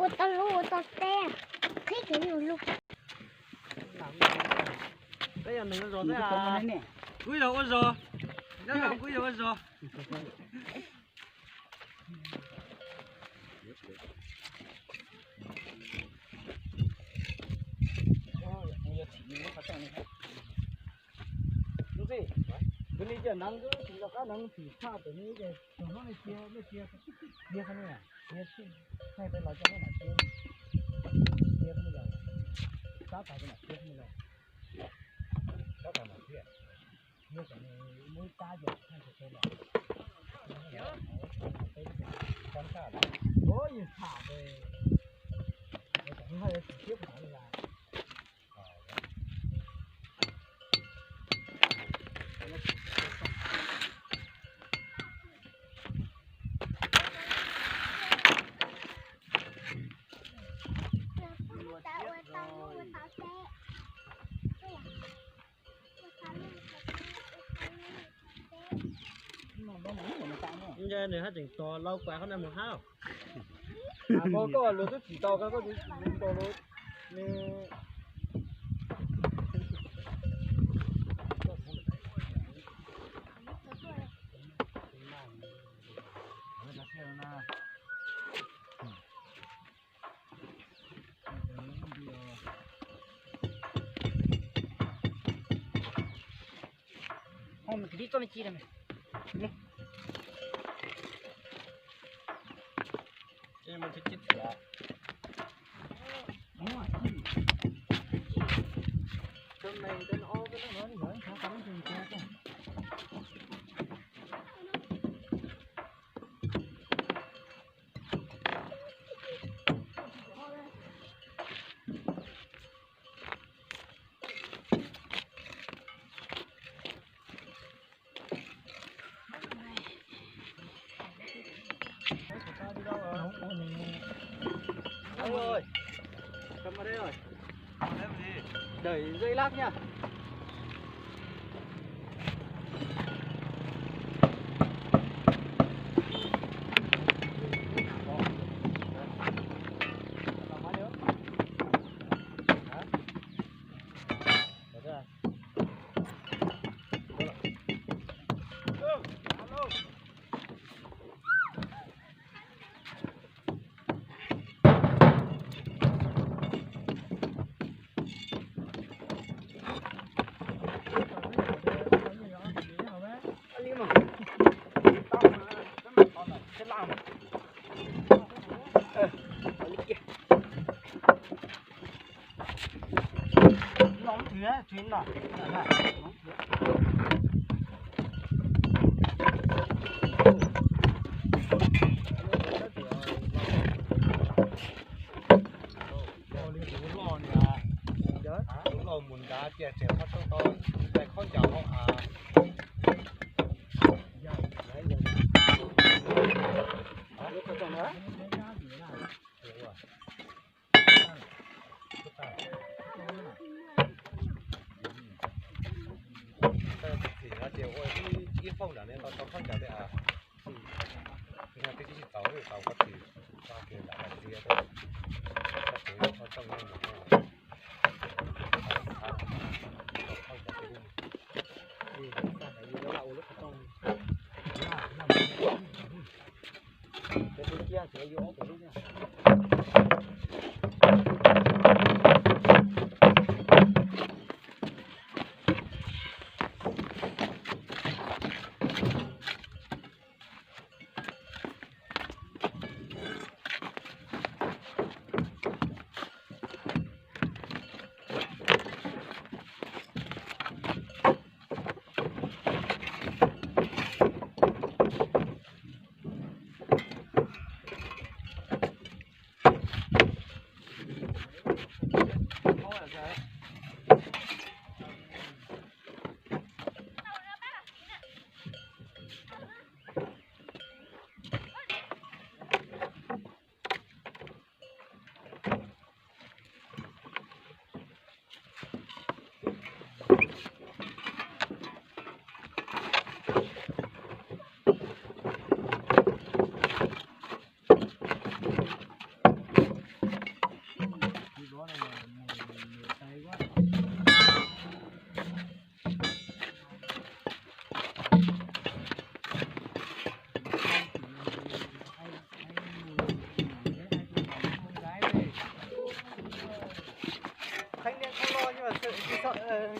Ua tau lub ua tau teb, qhib kiag lub. Kuj yog ua zog, kuj yog ua zog. Tus ni cia nees twb tsis nco qab nees tsis tshaj tus ni ces tus hnub nej cia nej cia cia qhov no cia tshij thaij peb los coj nej mam cia cia qhov no los tab tas mam cia qhov no los tab tas mam cia. Yog kom nws muaj ib tab ces tsis thaij ntshe peb los. Tab tas los ua yus tham ces kom nws haj yog tsis siab pom li cas. Nws haj tseem tos lau kuas qhov no mus hab. Koj luag twb tsim tau koj, koj tsis tau luag, nws Ôi, cầm vào đây rồi. Đẩy dây lát nha. Tus loj mus nrad tias tseem qhov rooj tau tais khaub ncaws hauv av. Ib foob nram ne tau khaub ncaws li. Twb tsis txaus, tau koj tsis txog kiag nram txiv, koj tsev koj rooj no.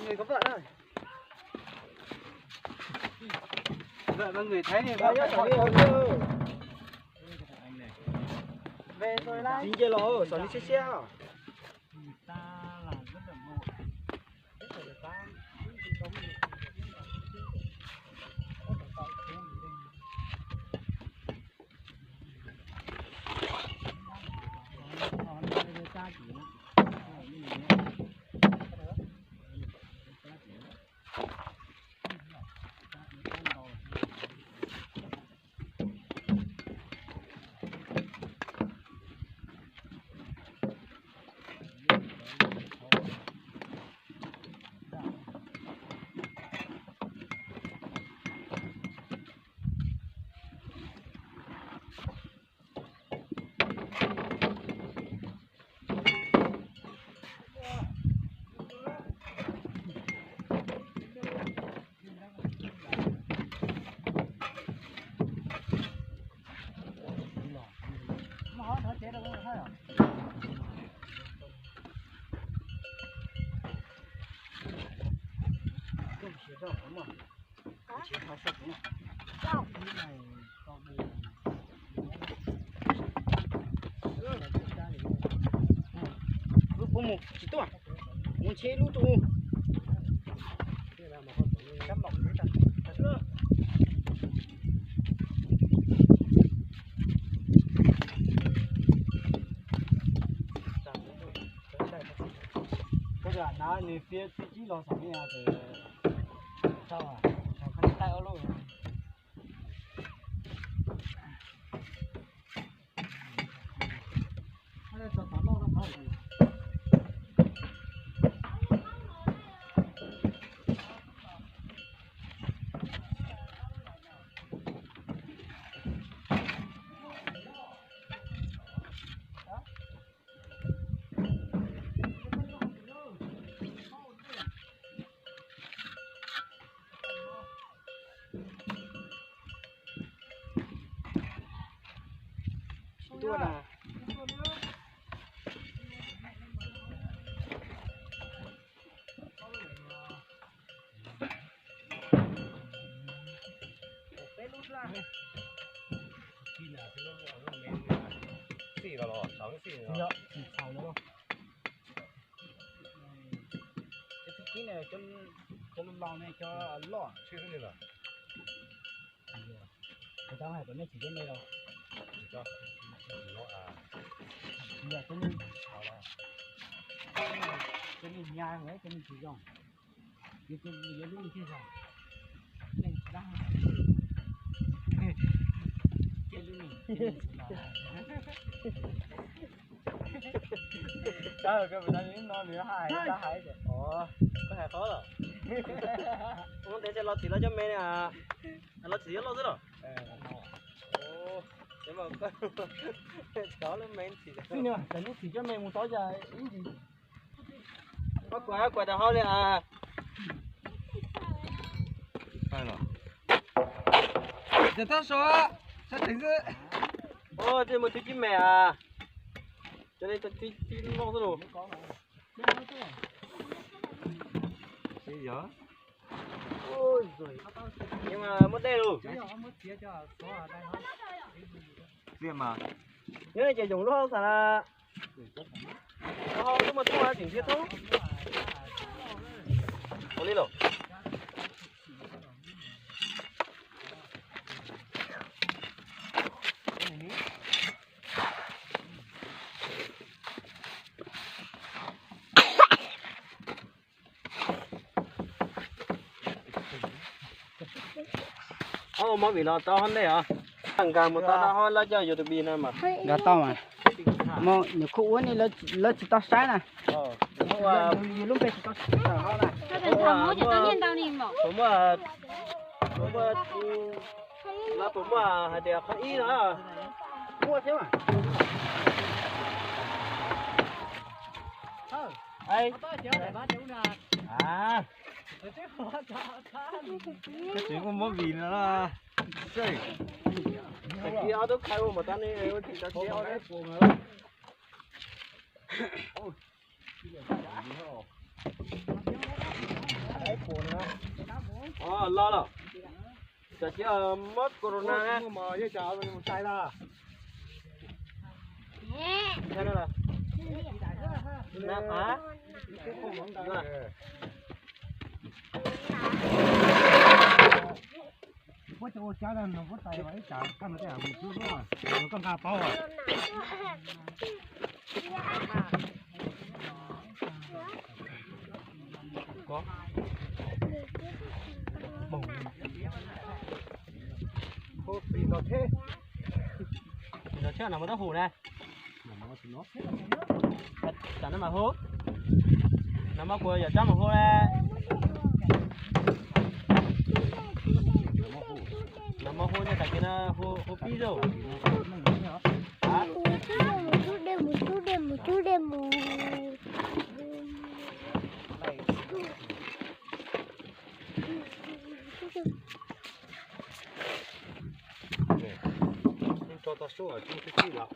Người có vợ rồi. Vợ và người Thái thì vợ phải hỏi. Về rồi đấy. Dính dây lò, xỏ đi xếp xếp hả? Wb puas mus tsis tuaj, mus ntshe lub tus. Koj hnav nws fiab tib cib los xom li no ces tau, taij ob lub. Tuaj na. Xij los los, xaus xij los. Yog, xaus los. Cov thib kib ne, cov laus ne, cov loj. Tsis li los. Kuv tab hais kom nej tsis cov me los. Yog cov me, cov me nyab, cov me tsis zoo. Yuav lub thiaj zoo. Neeg tsis dab. Cia lub. Tab koj puas tau no nws hais, tab hais tias, o, koj hais qhov los. Ua ntev ces los txim los cov me ne, los txim cov loj xwb los. Cov lub me txim. Txim cov me mus tod cas ib ntsis. Koj kuam, koj kuam tau hauj li a. Ces tab so, sab teev xwb. Ua tej mus thib kib me a. Cov ne thib loj xwb los. Yog. Muab dej lug. Txiaj mas. Nyob ces yoos lub hauv xas na. Hauv lub mas tuaj tseem thiab thoob. Ua li los. Ob ua mov vim los tau hov ntej os. Nkag mus tau tau hov lawv coj yuav tus bi no mas. Nkag tau mas. Mo nyuam qhuav ua ne, lawv tsis tau saib na. Yus lub npe tsis tau saib. Puas muaj, puas muaj, puas muaj hais tias qhov ib no. Muaj thiab mas. Tseem ua mov vim no. Tag kis ob tug khai ua mas tau ne, ua tsis tau txiav ob tug puas mas. Los los. Tam sim muab corona na. Muab cov ua cab no, muab tais ib tsam koj no tej mus xub lub, koj nqa paub. Hu pim nkaus thiab. Pim nkaus thiab no mas tab hum na. Tam no mas hu. No mas kuv yam tsab mas hu le. No mas hu ne, tam sim no hu pib zaug. Tso tau sub, tso tau sub lawm.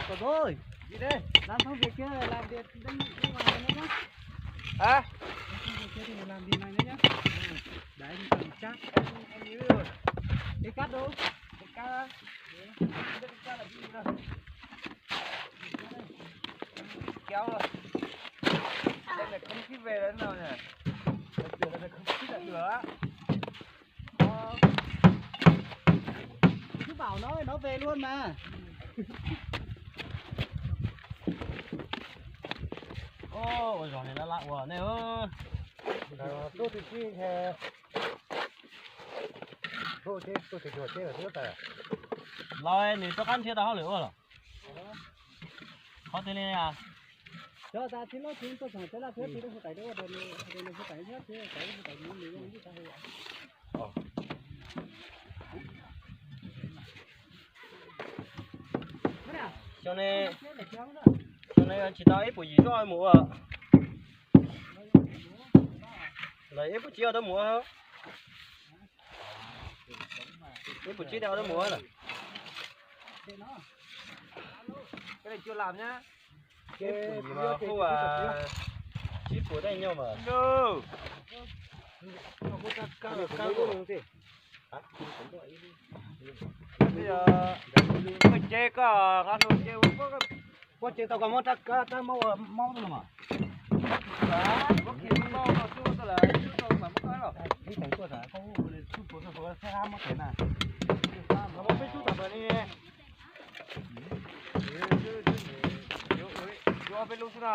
Cậu tôi, đi đây, làm công việc kia, làm việc bên nước ngoài nữa nhá. Hả? Làm công việc kia thì làm việc này nữa nhá. Ừ. Đấy, thì chắc. Cái cắt đâu? Cái cắt á? Cái cắt là cái gì đâu? Cháu rồi. Đây là không thích về nữa nào nhỉ? Là kiểu là không thích lại nữa á. Cứ bảo nó, nó về luôn mà. Ô, ua zog li laj laj ua nej. Tuaj twg tsis, tuaj twg tsis tsis los twb tawm. Los nws rov qab nrhiav tau hauj lwm ua los. Qhov twg li a? Cov tas tsis loj tsis tuaj txog tsev laj thiab tsis hu tais ua rau nws hu tais thiab tsis hu tais nws hu tais nws hu tais. Xyoo no, xyoo no tsis tau ib puas yim zoj mus ua. Lawv ib puas tsib ua rau mus ua. Ib puas tsib tau rau mus lawm. Ib puas yim mas hu ua tsib puas tej nyuag mas. Koj ces koj qhov nus ces ua koj. Koj ces tau koj muab rab kab rab maub ua maub no mas. Ib teev tuaj tas koj hu ua li tub puas txog saib qab muab teev na. Peb tub tam sim no li. Yuav peb lub xwb na.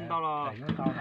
Ntau los.